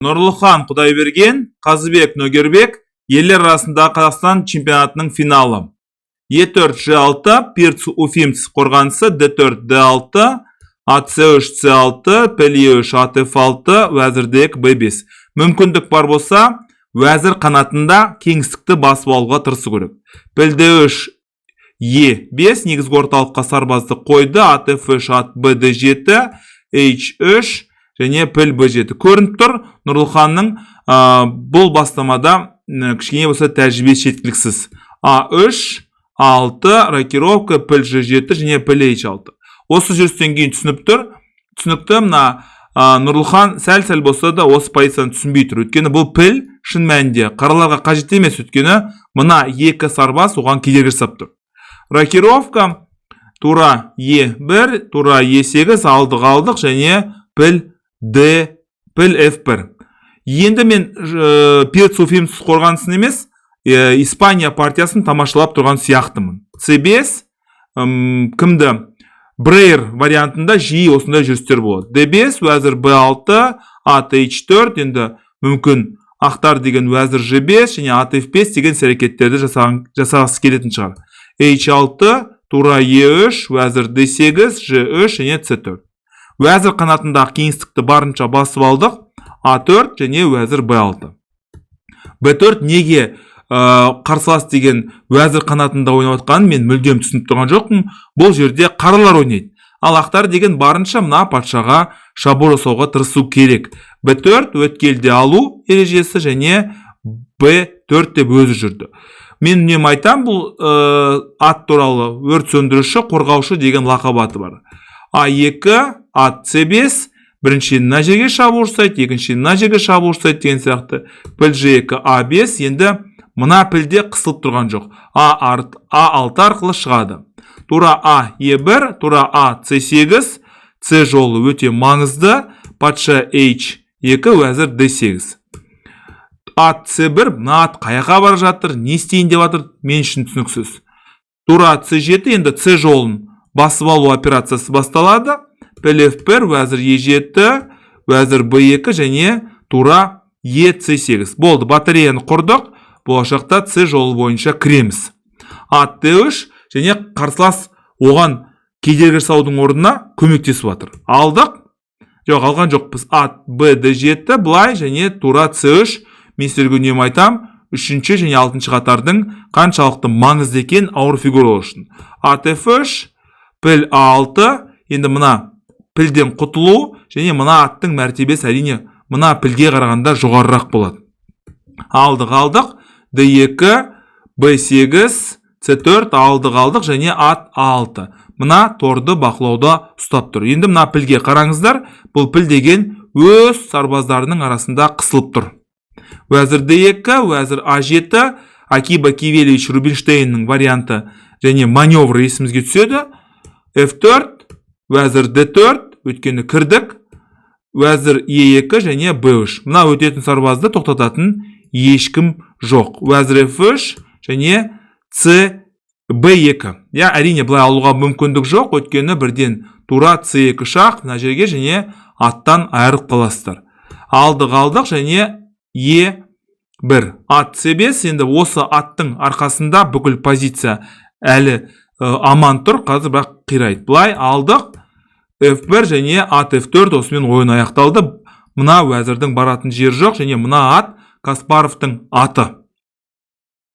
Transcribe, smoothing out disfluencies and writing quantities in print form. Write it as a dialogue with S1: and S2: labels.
S1: Нұрлыхан Құдайберген, Қазыбек Нөгербек, ерлер арасындағы Қазақстан чемпионатының финалы. Е4, Ж6, Пирц Уфимц қорғанысы, Д4, Д6, АЦ3, С6, піл Е3, ат Ф6, уәзір Д2, Б5. Мүмкіндік бар болса, уәзір қанатында кеңістікті басып алуға тырысу керек. Піл Д3, Е5, негізгі орталыққа сарбазды қойды, ат Ф3, ат Б, Д7, H3 және піл Б7. Көрініп тұр, Нұрлыханның бұл бастамада кішкене болса тәжірибесі жеткіліксіз. А3, 6, рокировка, піл Ж7 және піл H6. Осы жүрістен кейін түсініп тұр, түсінікті, мына Нұрлыхан сәл-сәл болса да осы позицияны түсінбей тұр. Өйткені бұл піл шын мәнінде қараларға қажет емес, өйткені мына екі сарбаз оған кедергі жасап тұр. Рокировка, тура Е1, тура Е8, алдық, алдық және піл Д, піл F1. Енді мен Пирц Уфимц қорғанысын емес, Испания партиясын тамашалап тұрған сияқтымын. C5, кімді? Брейер вариантында жиі осындай жүрістер болады. D5, уәзір B6, ат H4, енді мүмкін ақтар деген уәзір G5 және ат F5 деген іс әрекеттерді жасағысы келетін шығар. H6, тура E3, уәзір D8, G3 және C4. Уәзір қанатындағы кеңістікті барынша басып алдық. А4 және уәзір B6. B4 неге қарсылас деген уәзір қанатында ойнап жатқанын мен мүлдем түсініп тұрған жоқпын. Бұл жерде қаралар ойнайды. Ал ақтар деген барынша мына патшаға шабуыл жасауға тырысу керек. B4 өткелде алу ережесі және B4 деп өзі жүрді. Мен үнемі айтам, бұл ат туралы: өрт сөндіруші, қорғаушы деген лақап аты бар. А2, ат С5, біріншіден мына жерге шабуыл жасайды, екіншіден мына жерге шабуыл жасайды деген сияқты. Піл Ж2, А5, енді мына пілде қысылып тұрған жоқ. А арт, А6 арқылы шығады. Тура А Е1, тура А С8, С жолы өте маңызды. Патша H2, уәзір Д8. Ат С1, мына ат қаяққа бара жатыр, не істейін деп жатыр, мен үшін түсініксіз. Тура С7, енді С жолын басып алу операциясы басталады. Піл F1, уәзір Е7, уәзір Б2 және тура Е С8. Болды, батареяны құрдық. Болашақта С жолы бойынша кіреміз. Ат Д3 және қарсылас оған кедергі жасаудың орнына көмектесіп жатыр. Алдық. Жоқ, алған жоқпыз. Ат Б Д7 былай және тура С3. Мен сіздерге үнемі айтам, үшінші және алтыншы қатардың қаншалықты маңызды екен ауыр фигуралар үшін. Ат F3, піл А6, енді мына пілден құтылу және мына аттың мәртебесі, әрине, мына пілге қарағанда жоғарырақ болады. Алдық, алдық. D2, B8, C4, алдық, алдық және ат A6. Мына торды бақылауда ұстап тұр. Енді мына пілге қараңыздар, бұл піл деген өз сарбаздарының арасында қысылып тұр. Уәзір D2, уәзір А7, Акиба Кивелевич Рубинштейннің варианты және маневр есімізге түседі. F4, уәзір D4, өйткені кірдік. Уәзір E2 және B3. Мына өтетін сарбазды тоқтататын ешкім жоқ. Уәзір F3 және C B2. Я, әрине, былай алуға мүмкіндік жоқ, өйткені бірден тура C2 шах мына жерге және аттан айырылып қаласыздар. Алдық, алдық және E1. Ат C5, енді осы аттың арқасында бүкіл позиция әлі аман тұр, қазір бірақ қирайды. Былай алдық. F1 және ат F4, осымен ойын аяқталды. Мына уәзірдің баратын жері жоқ және мына ат Каспаровтың аты.